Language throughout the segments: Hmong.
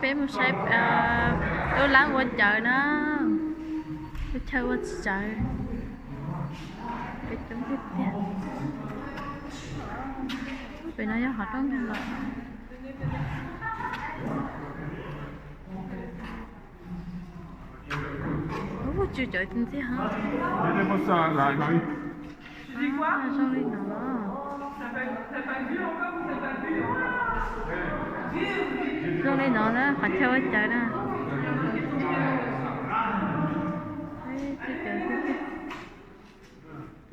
Peb mus saib lub lab ua cawv na, lub chaw ua cawv. Peb coob tiag tiag. Pem no yog qhov rooj nag los. Ub, tsw cawv ntxiag heev. Zoo li no. Zoo li no na, qhov chaw ua cawv na. Tsw cawv tiag tiag.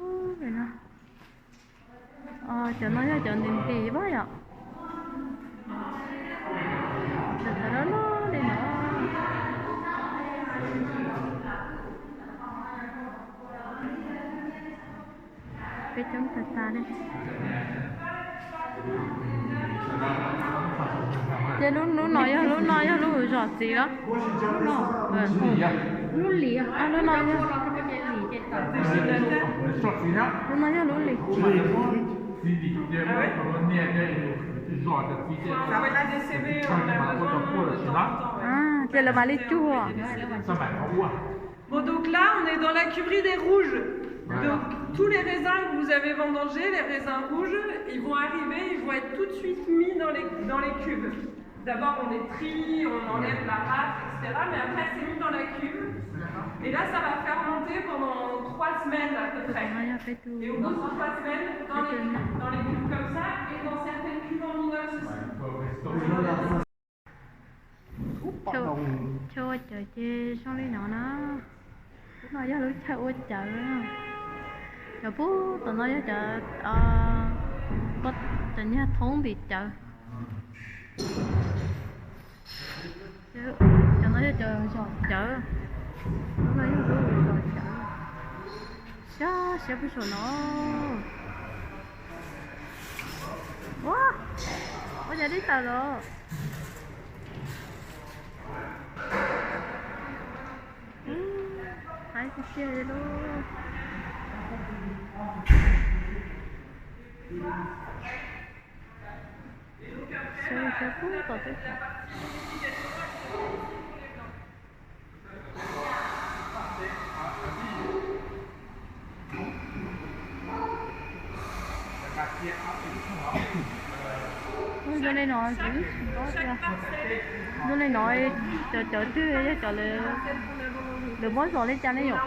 Ub, no. Cov no yog cov ntim ntim pab yom. Cov thav loj loj li no. Peb coob tag tag li. Ces lub, lub no yog, lub no yog lub zos txiv los? Lub no, lub lis, lub no yog, lub no yog lub lis. Ces lawv mam li cuag. Bon, donc là, on est dans la cuverie des rouges. Donc, tous les raisins que vous avez vendangés, les raisins rouges, ils vont arriver, ils vont être tout de suite mis dans les, dans les cuves. D'abord, on les trie, on enlève la rate, et cetera. Mais après, c'est mis dans la cuve. Et là, ça va fermenter pendant trois semaines à peu près. Et au bout de trois semaines, dans les, dans les cuves comme ça, et dans certaines cuves en inox aussi. Chaw ua cawv ces zoo li no na. Lub no yog lub chaw ua cawv. Cov pub tom no yog cov, cov nyuag thoob ntim cawv. Cov no yog cov zos cawv. Lub no yog lub zos cawv. Siab siab pug saum no. Ua, ua cas dib tawm los. Haib tiag tiag li lauj. Sawv sawv pub tom teb chaws. Zoo li no, zoo li no, cov cawv twg yog cov lawv muab zom li cas ne yom?